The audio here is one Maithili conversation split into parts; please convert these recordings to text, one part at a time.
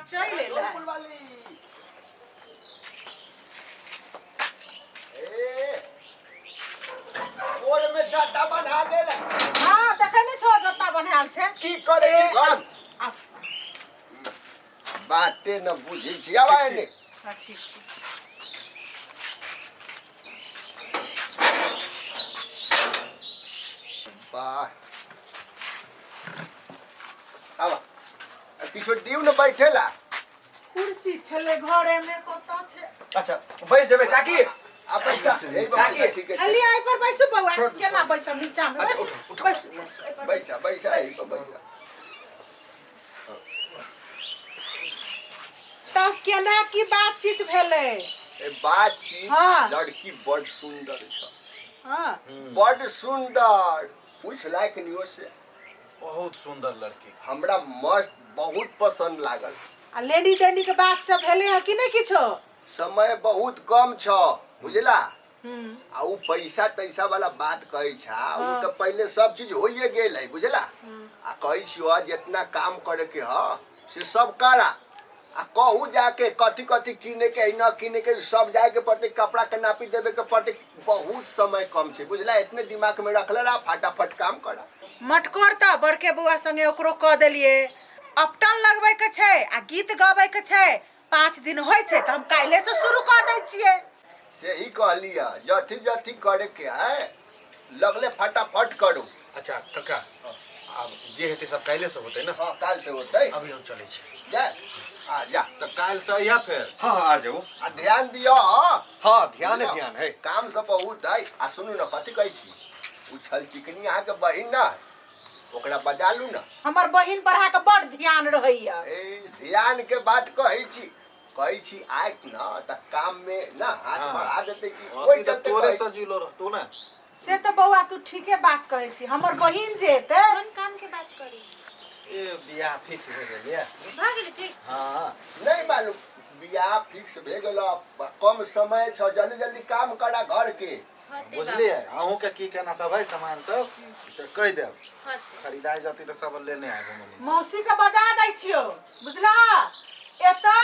चलि एलै। फुलवाली ए गोर में जाता बना गेल हाँ देखै नहि छौ जत्ता बनायल छै। की करे छी घर आ, बाते न बुझै छी आब एने। हाँ, ठीक छै। वाह, आब किछो दियौ ने बैठे ला। कुर्सी छलै घरे में, कतऽ छै? अच्छा, बैस जेबै काकी। आ पैसा ए बाबा, काकी। ठीक है। अली, एहि पर बैसू बौआ। छोड़ दू, केना छोड़। बैसब? नीचा में अच्छा, बैसू। उठो, उठो। बैसू, बैसू, एहि पर। बैसा बैसा, एहि पर बैसा। तऽ केना की बातचीत भेलै? ए बातचीत? हाँ। लड़की बड़ सुंदर छ। हाँ। बड़ सुंदर, पूछ लायक नियो से। बहुत सुंदर लड़की। हमरा मस्त बहुत पसंद लागल। आ लेनी देनी के बात सब भेलै है कि नहि किछो? समय बहुत कम छ, बुझला? हम्म। आ उ पैसा तैसा वाला बात कहै छा उ। हाँ। तऽ पहिले सब चीज होइए गेल है, बुझला? आ कहै छियो, जितना काम करे के ह से सब करा आ कहू जाके कथी कथी किने के है, न किने के, सब जाए के पड़तै, कपड़ा के नापी देबे के पड़तै। बहुत समय कम छै, बुझला? इतने दिमाग में रखले रहा, फटाफट काम करा। मटकोर तऽ बड़के बौआ संगे ओकरो कऽ देलियै। अपटन लगबै के छै आ गीत गबै के छै। 5 दिन होइ छै, तऽ हम काल्हि से शुरू कऽ दै छियै। से ही कहली है, जथी जथी करे के है लगले फटाफट करू। अच्छा काका, आब जे हेतै सब काल्हि से होतै ने? हाँ, काल से होतै। अभी हम चलै छी। जा आ जा। तऽ काल्हि से अइहा फेर। हाँ हाँ, आ जाओ। आ ध्यान दियो, हाँ। हाँ, ध्यान है, ध्यान है। काम सब बहुत है। आ सुनू ने, कथी कहै छी, उ छल चिकनी अहाँके बहिन ना है, ओकरा बजा लू ना। हमर बहिन पर अहाँके बड़ ध्यान रहैया। ए, ध्यान के बात कहै छी, कहै छी आयत न तऽ काम में ना हाथ बढ़ा देते कि ओहि अथी तऽ चलते तोरे कहै। से जुड़ल रहतौ ने। से तऽ बौआ तू ठीके बात कहै छी, हमर बहिन जे एतै। कोन काम के बात करी? ए, बियाह फिक्स भऽ गेल ये। भऽ गेलै फिक्स? हाँ। नहीं मालूम, बियाह फिक्स भे गेल, कम समय छ, जल्दी जल्दी काम करा घर के। होतै। बुझलियै, अहूँके की केना सब है सामान सब से कहि देब। होतै। खरीदाइ जतै तऽ सब लेने आयब हम ओन्नी से। मौसी के बजा दै छियौ, बुझलह? एतऽ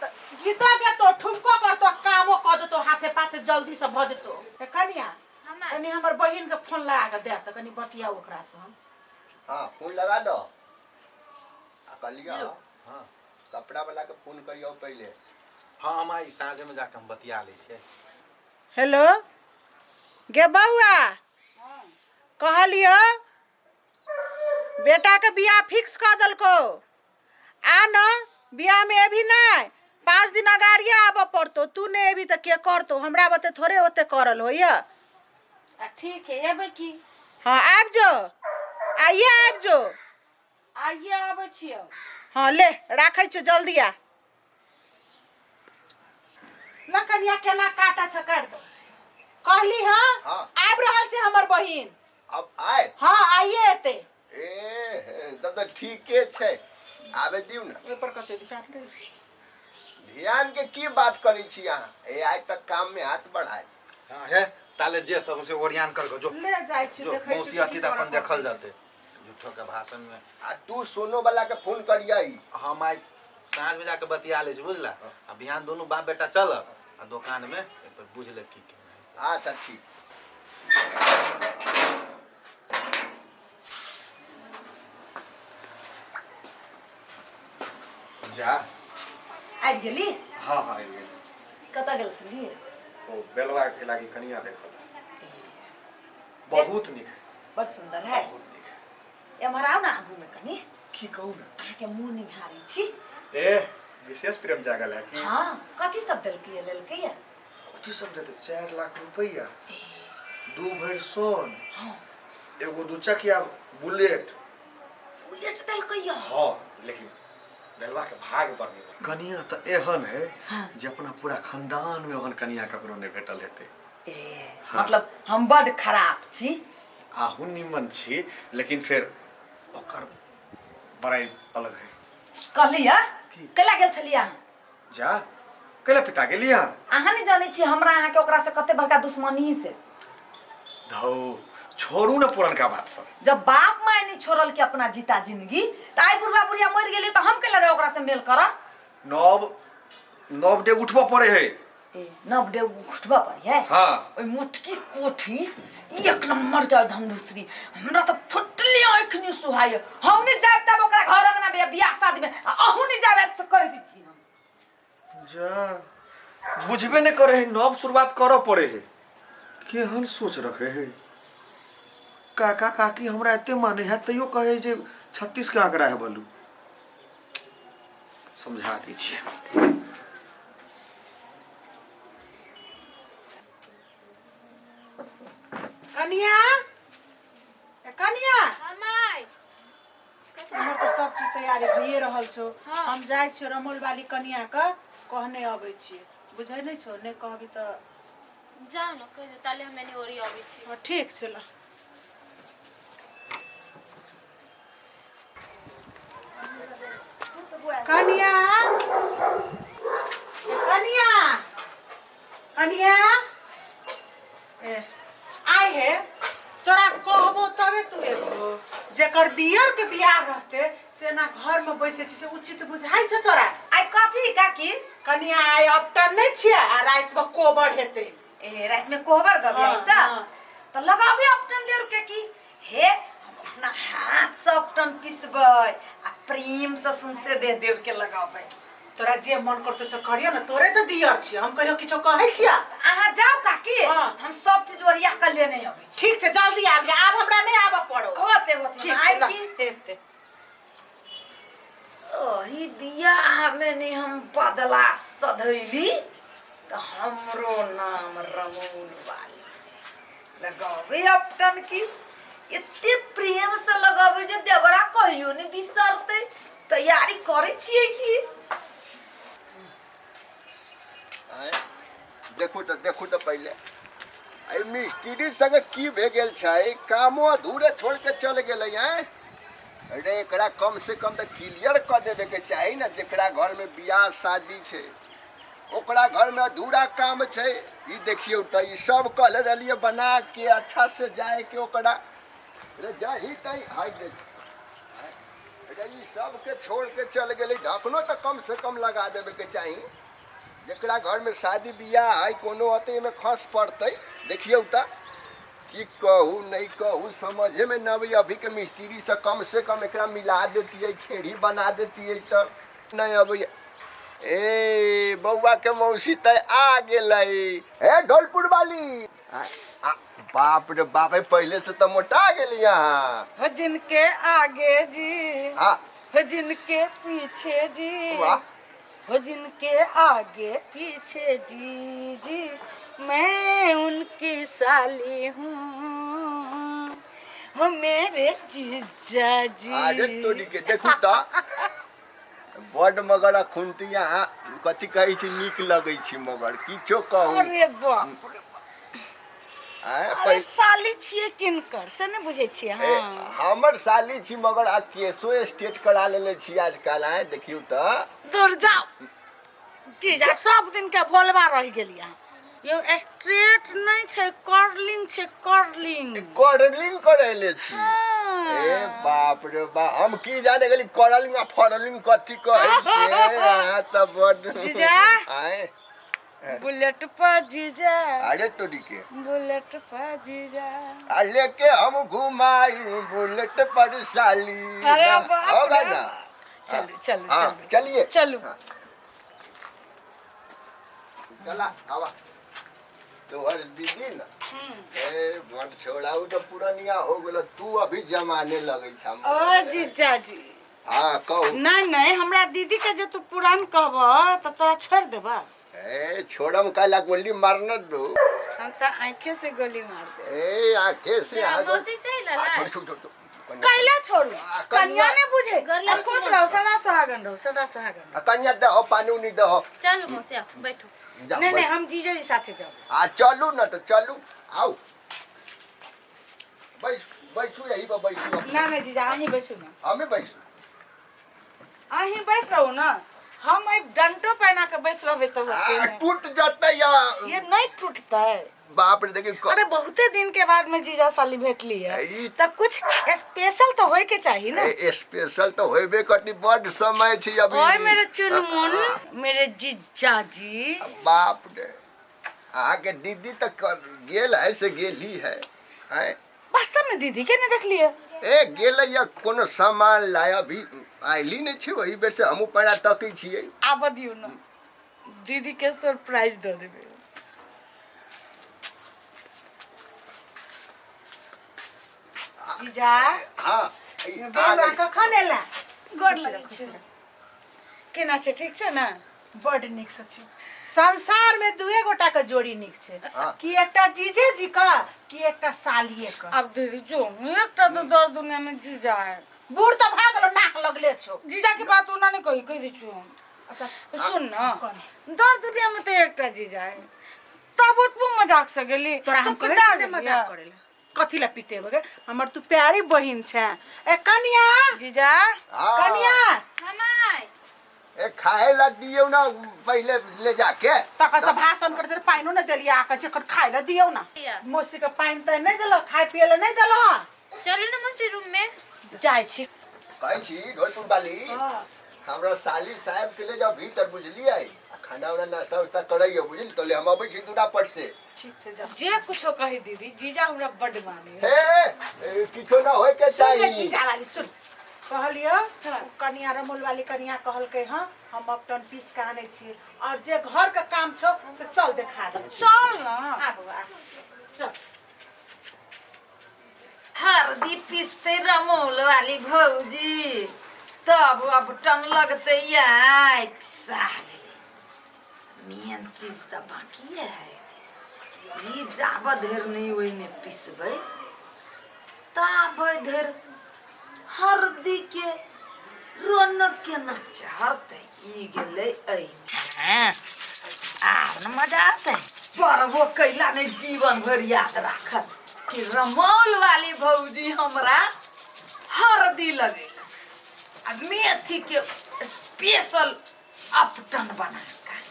तऽ गीतो गेतो, ठुमको करतो, कामो कऽ देतो, हाथे पाथे जल्दी से भऽ जेतो। ए कनिया, हमरा कनि हमर बहिन के फोन लगा के दे तऽ कनि बतियाउ ओकरा से हम। हाँ, फोन लगा दो। आ कहलियो, हाँ। कपड़ा वाला के फोन करियो पहले। हाँ, हम आइ साँझमे जाके हम बतिया लै छियै। हेलो गे बौआ, कहलियो बेटाके बियाह फिक्स कऽ देलको। आ न बियाहमे एबही? नहि, 5 दिन अगाड़िए आबऽ पड़तौ। तू नहि एबही तऽ के करतौ? हमरा बते थोड़े ओते करल होइए। आ ठीक है, एबै की। हाँ, आबि जो, आइए आबि जो। आइए आबै छियौ। हाँ, ले राखै छियौ, जल्दी आ। ल कनिया, केना काटा छ, काटि दो। कहली हाँ, हाँ। आबि रहल छै हमर बहिन। अब आए? हाँ, आइए एतै। ए, तब तऽ ठीके छै, आबे दियौ ने। ओहि पर कते ध्यान रहै छै। ध्यान के की बात करै छी अहाँ? ए, आइ तक काम में हाथ बढ़ाए। हाँ, हे ताले जे सब से ओरियान कर जो। ले जाइ छी। जो। देखै छी मौसी की अथी तऽ करऽ अपन देखल पड़तै। जेतै झूठो के भाषण में। आ तू सोनो वाला के फोन करियही। हम आइ साँझमे जाके बतिया लै छी, बुझला? आ बिहान दुनू बाप बेटा चलब आ दोकानमे एक बेर बुझि लेब की केना है। अच्छा, ठीक। जा। आबि गेली? हाँ हाँ, आबि गेली। कतऽ गेल छलियै? ओ बेलवा के लागी कनिया देखल, बहुत नीक है। बड़ सुंदर है। बहुत नीक है। एम्हर आउ ने आगूमे कनि। की कहू ने। अहाँके मुँह निहारै छी। ए, विशेष प्रेम जागल है कि? हाँ, कथी सब देलकै या लेलकै या? कथी सब देते, 4 लाख रुपया, 2 भरि सोन, एगो दू चकिया बुलेट। बुलेट देलकै या? हाँ, लेकिन बेलवा के भाग पर नहीं, कनिया तऽ एहन है जे अपना पूरा खानदान में ओहन कनिया ककरो नहीं भेटल हेतै। ए, मतलब हम बड खराब छी? आहू निमन छी, लेकिन फेर ओकर बड़ाई अलग है। कहली है। की? कैला गेल छलियै अहाँ? जा, कैला पिता गेली अहाँ? अहाँ नहि जानै छी हमरा अहाँके ओकरासँ कते बड़का दुश्मनी से। धौ, छोड़ू ने पुरनका बात सब। जब बाप माय नहीं छोड़ल के अपना जीता जिंदगी, तऽ आइ बुढ़वा बुढ़िया मरि गेली तऽ हम कैला जाउ ओकरा से मेल कर। नव नव डेग उठबऽ पड़े है। ए नव डेग उठबऽ पड़ी है। हाँ। ओइ मोटकी कोठी एक नंबर के धन दूसरी हमरा तो फुटली आँख नहीं सुहाय। हम नहीं जाब तब ओकरा घर अंगना में बियाह शादी में आ अहूँ नहीं जाब से कह दी छी हम। जा बुझबे नहीं करे है, नव शुरुआत करऽ पड़े है। केहन सोच रखे है काका काकी, हमरा एते माने है तैयो कहे जे 36 के आंकड़ा है। बलू समझा दै छियै। कनिया, ए कनिया। हाँ माय। हमर तऽ सब चीज तैयारी भइए रहल छौ। हाँ। हम जाइ छियौ रमौल वाली कनिया के कहने अबै छियै, बुझै नहि छौ? नहि कहबी तऽ जाउ ने, कहि दे ताले हम एने ओरी अबै छी। हँ, ठीक छै ल। कनिया, ए कनिया, कनिया, ए आइ हे, तोरा कहबो तबे तू एबो। जेकर दियर के बियाह रहते से ना घर में बैसे छी, से उचित बुझाइ छै तोरा? आइ कथी काकी? कनिया, आइ अपटन नहि छियै आ राति में कोबर हेतै। ए रात में कोहबर गबे हाँ, ऐसा? हाँ। तो लगाबे अपटन देर के की हे, हम अपना हाथ से अपटन पिसबै आ प्रेम से सौंसे दे देव के लगाबै। तोरा जे मन करतौ से करियो ने, तोरे तऽ दियर छियै, हम कहियो किछो कहै छियै? अहाँ जाउ काकी। हाँ। हम सब चीज ओरिया के लेने अबै छी। ठीक छै, जल्दी आबि, आब हमरा नहि आबऽ पड़ो। होते होते। ठीक छै। आइ ल, की हेतै। ओही बियाह में नहीं हम बदला सधैली तऽ हमरो नाम रमौल वाली। लगाबै अपटन की एते प्रेम से लगाबै जे देवरा कहियो ने बिसरतै। तैयारी करै छियै की? आँय, देखू तऽ, देखू तऽ पहिले एहि मिस्त्री संगे की भए गेल छै, कामो अधूरे छोड़ के चल गेलै। आँय अरे, एकरा कम से कम तऽ क्लियर कऽ देबे के चाही ने। जेकरा घर में बियाह शादी छै ओकरा घर में अधूरा काम छै। ई देखियौ तऽ, ई सब कहले रहलियै बना के अच्छा से जाए के ओकरा। अरे जाही तही हाय देख। आँय, अरे ई सबके छोड़ के चल गेलै। ढकनो तऽ कम से कम लगा देबे के चाही। जेकरा घर में शादी बियाह है कोनो अते में खस पड़तै। देखियौ तऽ, की कहू नहीं कहू समझे में न अबै। अभी के मिस्त्री से कम से कम एकरा मिला देतियै, खेड़ी बना देतियै तऽ नहीं अबै। ए बौआ के मौसी तऽ आ गेलै। ए ढोलपुर वाली, आ, बाप रे बाप, ए पहले से तऽ मोटा गेली अहाँ। हो जिनके आगे जी, हाँ। हो जिनके पीछे जी, वाह। हो जिनके आगे पीछे जी जी, मैं उनकी साली हूँ, हो मेरे जीजा जी। अरे तोरी के, देखू तऽ बड मगर अखुनती अहाँ कथी कहै छी, नीक लगै छी मगर किछो कहू। अरे बाप रे। आँय, अरे साली छियै किनकर से नहि बुझै छियै? ए, हाँ। हमर साली छी मगर आ केसो स्ट्रेट करा लेले छी आजकल। आय देखियौ तऽ। दूर जाओ जीजा, सब दिन के बोलबा रहि गेली अहाँ। यौ, स्ट्रेट नहि छै, कर्लिंग छै, कर्लिंग। कर्लिंग करेले छी? ए बाप रे बाप, हम की जाने गेली करलिंग आ फरलिंग कथी कहै छै। अहाँ तऽ बड जीजा। आय। बुलेट पर जीजा। अरे तोरी के। बुलेट पर जीजा। आ लेके हम घुमाई बुलेट पर साली। अरे ना, बाप होगा रे। ना? चलू चलू। हाँ। चलू। चलिए। चलू। चला आवा तोहर दीदी न। ए बड़ छोड़ा, उ तो पुरनिया हो गेल, तू अभी जमाने लगै छ। ओ जीजा जी। हाँ, कहू। नहीं नहीं, हमरा दीदी के जे तू पुरान कहब तऽ तोरा छोड़ देबा। ए छोड़म काला, गोली मारना दो। हम तऽ आंखे से गोली मार दे। ए आंखे से आगो मौसी चलि आ, अलै। छोड़ छोड़ छोड़ छोड़। कैला छोड़ू? आ, कन्या कन्या ने बुझे। गोर लगै छी खुश मौसी। रहो, सदा सुहागन रहो, सदा सुहागन रहो। आ, कन्या दहो, पानी उनी दहो। चलू मौसी, आउ बैठू। जा, नहीं नहीं, बैठ। हम जीजा जी साथे जाब। आ चलू न तऽ चलू, आउ बैस, बैसू, यही पर बैसू। ना ना जीजा, अहीं बैसू ना। हमें बैसू। अहीं बैस रहू ना, हम एहि डंटो पहना के बैस रहबै तब आ, होतै ने। टूट जतै या ये नहीं टूटतै। बाप रे देखी अरे बहुते दिन के बाद में जीजा साली भेटली है ई- त कुछ स्पेशल तो होए के चाहिए ना। स्पेशल तो होबे करती, बड समय छी अभी। ओए मेरे चुनमुन, मेरे जीजा जी। बाप रे, अहाँके दीदी तक गेल है से गेली है हैं? वास्तव में दीदी के नहीं देखलिए? ए गेल या कोनो सामान लाय, अभी आइली नहीं छी, वही बेर से हमहूँ पैरा तकै छियै। आब दियौ ना, दीदी के सरप्राइज दऽ देबै। जीजा। हाँ, ई आ बौआ गेल। कखन एला? गोर लगै छै। केना छै, ठीक छै ना? बड नीक से छै। संसार में दुए गोटा के जोड़ी नीक छै, हाँ। कि एकटा जीजे जी का कि एकटा सालिये का। अब दीदी जो एकटा तो दर दुनिया में जीजा है। बूढ़ तऽ भए गेलो, नाक लगले छौ। जीजा के बात ओना नहीं कही, कह दै छियौ हम। अच्छा सुन ना, दर दुनिया में तो एकटा जीजा है, तब ओतबो मजाक से गेली। तोरा हम तू कहै पिता छियौ ने गेलियै। मजाक करै लए कथी लए पितेबै गे, हमर तू प्यारी बहिन छै। ए कनिया। जीजा। हाँ। कनिया। हमाय ए खाए ला दियौ ना पहिले ले जाके। तकर से भाषण करते रहे, पानिओ नहि देलियै आके जखन खाय लए दियौ ना। या। मौसी के पानि तानि नहि देलक, खाय पियै लए नहि देलक। चलू ना मौसी रूम में जाइ छी। कहै छी ढोलपुर वाली, हमरा साली साहब के ले जाओ भीतर, बुझलियै? आ खाना उना नाश्ता उस्ता करैयौ, बुझली? तो ले हम अबै छी दूरा पर से। ठीक छै, जाओ। जे कुछो कही दीदी, जीजा हमरा बड्ड माने। हे ए, किछो ना होय के सुन गे चाही। जीजा वाली, सुन कहलियो, कनिया रमोल वाली कनिया कहलकै हँ हम अपटन पीस के आनै छियै और जे घर के काम छौ से चल देखा दे। चल ना। आ बौआ चल। हरदी पिसते रमौल वाली भौजी, तब अब टन लगते आय पिसा गेलै। मेन चीज तऽ बाकी है, ई जाब धरि नहि ओहिमे पिसबै ताब धरि हरदी के रौनक केना चढ़तै। ई गेलै एहिमे, आब न मजा आतै। पढ़बो कैला नहि जीवन भरि याद राखत कि रमौल वाली भौजी हमरा हरदी लगेलक आ मेथी के स्पेशल अपटन बना कऽ।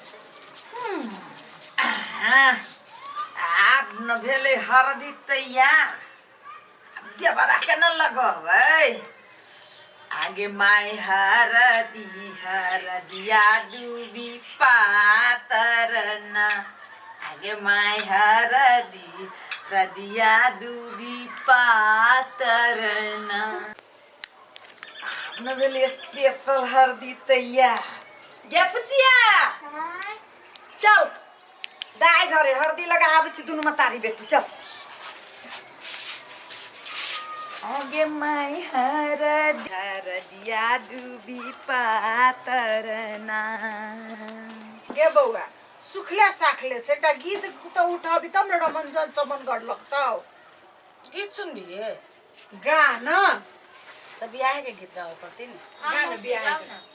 आब न भेलै हरदी तैयार, आब देवरा के न लगबै। आगे माय हरदी हरदिया दूबी पातर ना, आगे माय हरदी रदिया दूबी पातर ना। आब न भेलै स्पेशल हरदी तैयार। गे पुचिया, चल दाइ घरे हरदी लगा आबै छी दुनू मतारी बेटी, चल। आगे माय हरदी हरदिया दूबी पातर ना। गे बौआ सुखले साखले छै, एकटा गीत तऽ उठबी तब ने रमंजन चमन गर लगतौ। गीत सुनबिहे? गाना तऽ बियाह के गीत गाबऽ पड़तै ने। गाना बियाह के।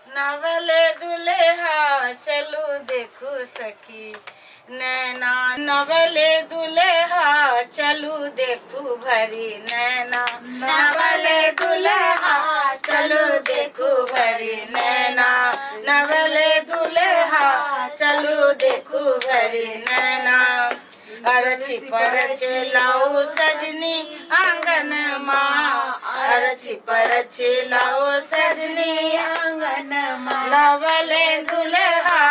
नवले दुल्हा चलू देखू सखी नैना, नवले दुल्हा चलू देखू भरी नैना, नवले दुल्हा चलू देखू भरी नैना, नवले दुल्हा चलू देखू भरी नैना। अरछी परछ लाओ सजनी आंगन माँ, अरछी परछ लाओ सजनी आंगन माँ, नवले दुल्हा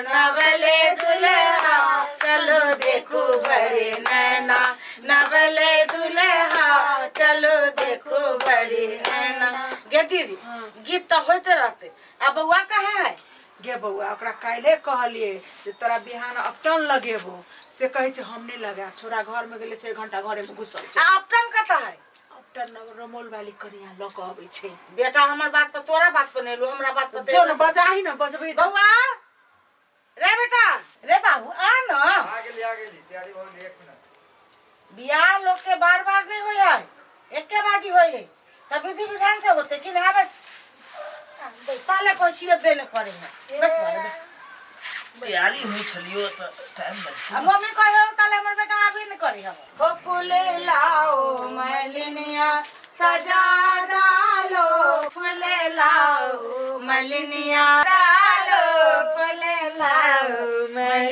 नवले दुल्हा चलो देखो भरी नैना, नवले दुल्हा चलो देखो भरी नैना। गे दीदी गीत तऽ होइते रहतै। आ बौआ कहाँ है? गे बौआ ओकरा काल्हे कहलियै जे तोरा बिहान अपटन लगेबो, से कहै छै हम नहि लगा। छोरा घर में गेलै से 1 घंटा घरे में घुसल छै। आ अपटन कतऽ है? अपटन रमोल वाली कनिया लऽ कऽ अबै छै। बेटा हमर बात पर तोरा बात पर नहि एलौ, हमरा बात पर जो ने बजाही ने बजबै। बौआ रे बेटा रे बाबू आ न। आ गेली आ गेली, तैयारी भऽ गेली, 1 मिनट। बियाह लोग के बार बार नहीं होय है, एके बाजी होय है, तब विधि विधान से होते कि ना। बस साले कोई चीज बे न करे है, बस भाई बस। तैयारी हुई छलियो तऽ टाइम लगतै। आ मम्मी कहे ताले हमर बेटा आबे न करी हम। ओ फूले लाओ मलिनिया सजा डालो, फूले लाओ मलिनिया डालो, फूले लाओ मलिनिया।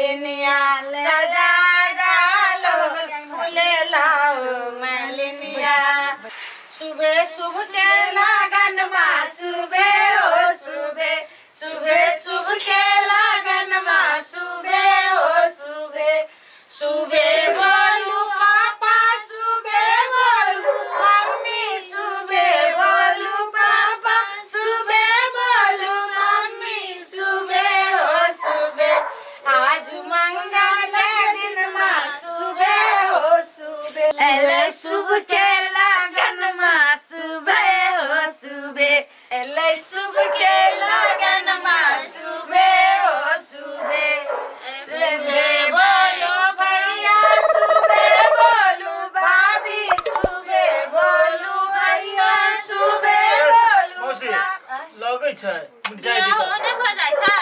सुबे एलै शुभ के लगनमा सुबे हो सुबे सुबे बोलो भैया सुबे बोलू भाभी सुबे बोलू भैया सुबे बोलू मौसी लगै छै मिरचाई बियाह दी ओने भऽ जाइ छै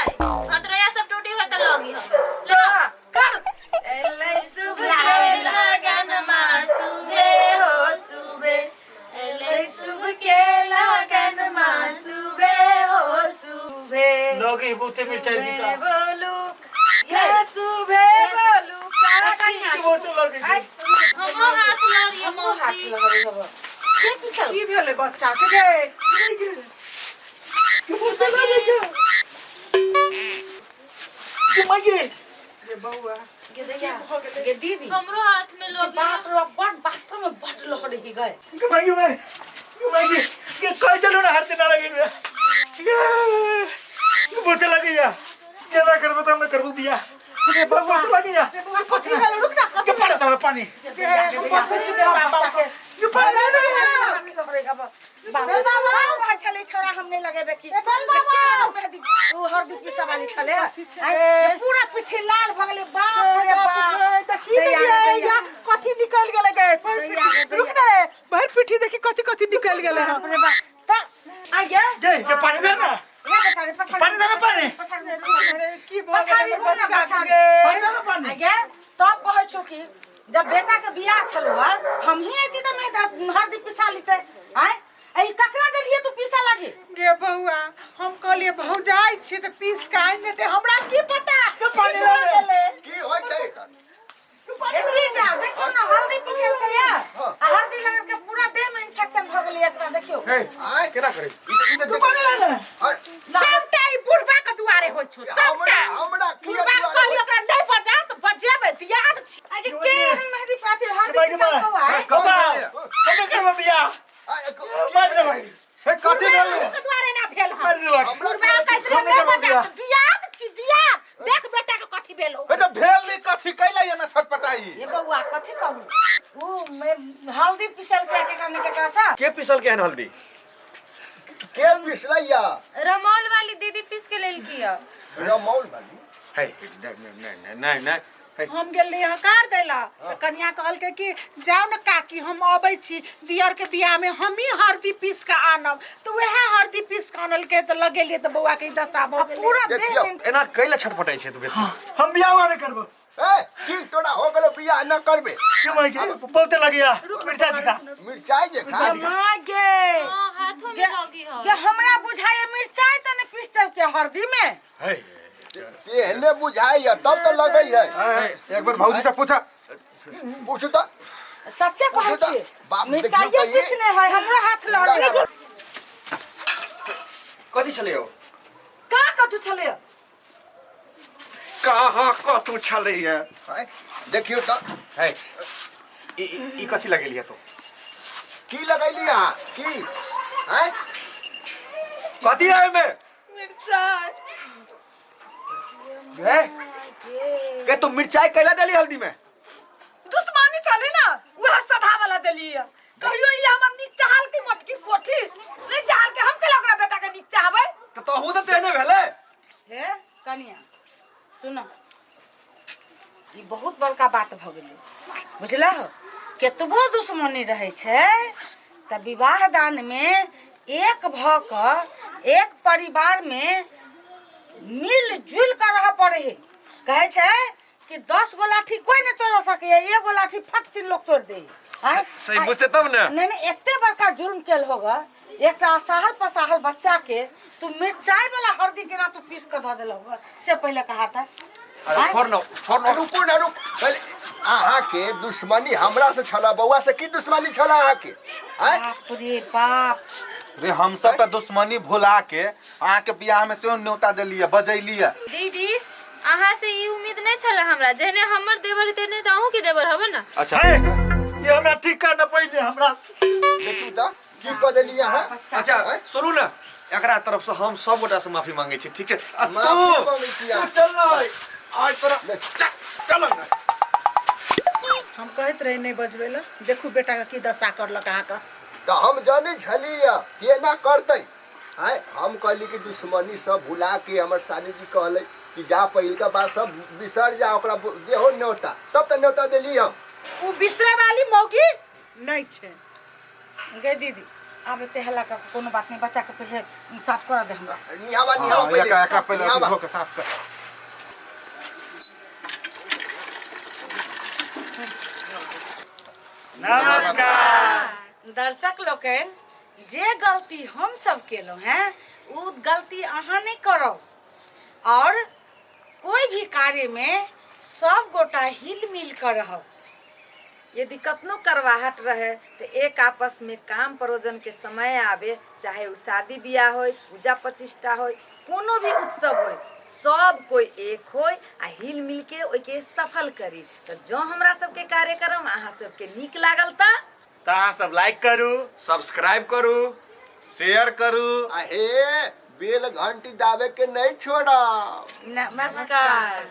हथरैया सब टूटी होय तऽ लगी हम लो कर एलै शुभ के लगनमा सुबे हो सुबे एलै शुभ के लगनमा सुबे हो सुबे लगी बहुते मिरचाई दी सुबे बोलू या सुबे बोलू काकी बहुते लगी छै हमरो हाथ लड़िए मौसी की भेलै बच्चा के गे? गे बौआ गे दीदी हमरो हाथ में लगी बाप रे बाप, बड़ वास्तव में बड़ लहर ही गए मागी मैं मागी के कहि चलू ना हाथ ना लगी में के बहुते लगी या के ना करबो त हम करबो बियाह बहुत लगी या कथी भेलै? रुक ना के पानी तोरा पानी गे, हम बचबै छी बच्चा के। के पानी दे ना बेल बाबा कहै छलै छोरा हम नहि लगेबै की ए, बेल बाबा उ हरदी पिसा वाली छलै आइ पूरा पिट्ठी लाल भऽ गेलै बाप रे बाप देखी ने गे, या कथी निकल गेलै गे भरि पिट्ठी। रुक ना रे भरि पिट्ठी देखी कथी कथी निकल गेलै हन। बाप रे बाप त आ गे गे के पानी दे ना ला बेटा रे पछाड़ी पानी दे ना पानी पछाड़ी दे, अरे की भऽ पछाड़ी गेलै घुम ना, बच्चा पछाड़ी। के पानी दे ना पानी आ गे तब कहै छौ कि जब बेटा के बियाह छलौ हँ हमही अयती तऽ नहि हरदी पिसा लितै आँय आ ई ककरा देलियै तू पीसा लागी गे बौआ हम कहलिए भौजाइ छी तऽ पीस के आनि देतै हमरा की पता के पानी ला दे की होइत है एकर? एतरी जा देखियौ ने हल्दी पिसेलकै या आ हल्दी लगा के पूरा देह में इन्फेक्शन भऽ गेलै एकरा देखियौ आँय? केना करै ई त तू पानी ला ना आँय, सबटा ई बुढ़बा के दुआरे होइ छौ सबटा हमरा किया बुढ़बा के दुआरे कहलिए ओकरा नहि बजा तऽ बजेबै तऽ याद छी आगे के एहन मेहदी पाती हल्दी मागी पिसल कौ आय बाबा हम करबो बियाह आँय, मार दे भाई हे कथी भेल के दुआरे ना भेल हन मार देलक हमरा बुढ़बा कहैत रहे नहि बजा तऽ दियाद छी दियाद देख बेटा के कथी भेलौ हे तऽ भेल नहीं कथी कैला ये ना छटपटाई ये बौआ कथी कहू उ हल्दी पिसल के केकरा ने केकरा सा के पिसल के हन हल्दी के पिसलैया रमौल वाली दीदी पीस के लेलकी है रमौल वाली हे नहीं नहीं नहीं नहीं हे हम गेल रही हकार दैला तऽ कनिया कहलकै कि जाउ ने काकी हम अबै छी दियर के बियाह में हमही हरदी पीस के आनब तऽ वएह हरदी पीस के आनलकै तऽ लगेलियै तऽ बौआ के ई दशा भऽ गेलै पूरा देह देखियौ। में एना कैला छटपटाइ छै तू बेसी हम बियाह नहि करबो ए की तोरा हो गेलो बियाह न करबे के मागी बहुते लगी या मिरचाई दिखा मिरचाई जे खा माँ गे हाँ हाथों में लगी है ये हमरा बुझाए मिरचाई त ने पीस देलकै हल्दी में हे तेहने बुझाइया तब तो लगै है एक बार भौजी से पूछा पूछू त सच्चे कहै छी बाप मिरचाई देखियौ तऽ ई- पीसने है हमरो हाथ लहरै कथी छलै यौ का कथू छलै कहाँ कथू छलै है आँय, देखियौ त हे ई ई कथी लगेलियै तू की लगैली अहाँ की आँय कथी है एहिमे मिरचाई हे के तू मिरचाई कैला देली हल्दी में दुश्मनी छलै ना उहे सधा वाला देलियै कहियो ई हमर नीक चाहल की मोटकी कोठी नहीं चाहल के हम केला ओकरा बेटा के नीक चाहबै तऽ तोहू तऽ तेहने भेलै हे कनिया सुन ई बहुत बड़का बात भऽ गेलै बुझलह केतबो दुश्मनी रहै छै तऽ विवाह दानमे एक भऽ कऽ एक परिवारमे मिल जुल कऽ रहऽ पड़ै है कहै छै कि 10 गो लाठी कोई नहीं तोड़ सकैए, एगो लाठी फट सिन लोग तोड़ दे। सही बुझते तब ने। नहीं नहीं, एते बड़का जुर्म केल होगा एकटा असाहल पसाहल बच्चा के, तू मिर्चाई वाला हल्दी केना तू पीस के दऽ देल होगा से पहले कहा था। अरे छोड़ न, छोड़ न। रुको ना, रुक। पहले अहाँ के दुश्मनी हमरा से छला, बउआ से की दुश्मनी छला अहाँ के? बाप रे बाप रे, हम सब तो दुश्मनी भुला के अहाँ के बियाह में सेहो न्योता देलियै, बजैलियै। दीदी अहाँ से ई उम्मीद नहीं छला हमरा, जेहने हमर देवर तेहने त अहूँ के देवर हबे ना। अच्छा ये हमरा ठीक करना पहिले हमरा। देखू त की क देलियै अहाँ। अच्छा सुनू ना, एकरा तरफ से हम सब गोटा से माफी मांगे छी, ठीक छै? आ तू माफी मांगे छी तू चल ना आज तोरा चल ना। हम कहैत रही नहीं बजबै ला, देखू बेटा के की दशा करलक अहाँ के। तऽ हम जानै छलियै कि एना करतै। आँय, हम कहली कि दुश्मनी सब भुला के हमर साली जी कहलै कि जा पहिलका बात सब बिसर जा, ओकरा देहो न्योता, तब तऽ न्योता देली हम। ओ बिसरे वाली मौगी नहीं छे। गे दीदी, आब एते हल्ला कर के कोनो बात नहीं, बच्चा के पहिले साफ कर दे हमरा। निहावा, निहावा। हाँ, पहिले। एकरा एकरा पहिले निहावा। धो के साफ कर। नमस्कार। दर्शक लोकनि, जे गलती हम सब केलहुँ हैं ओ गलती अहाँ नहीं करो, और कोई भी कार्य में सब गोटा हिल मिल कर रहो। यदि कतनो करवाहट रहे तो एक आपस में काम परोजन के समय आवे, चाहे उ शादी ब्याह होय, पूजा प्रतिष्ठा होय, कोनो भी उत्सव होय, सब कोई एक होय आ हिल मिल के ओइके सफल करी। तो जो हमरा सबके कार्यक्रम अहाँ सबके नीक लागल त तऽ अहाँ सब लाइक करू, सब्सक्राइब करू, शेयर करू, आ हे बेल घंटी दाबे के नहीं छोड़ा। नमस्कार।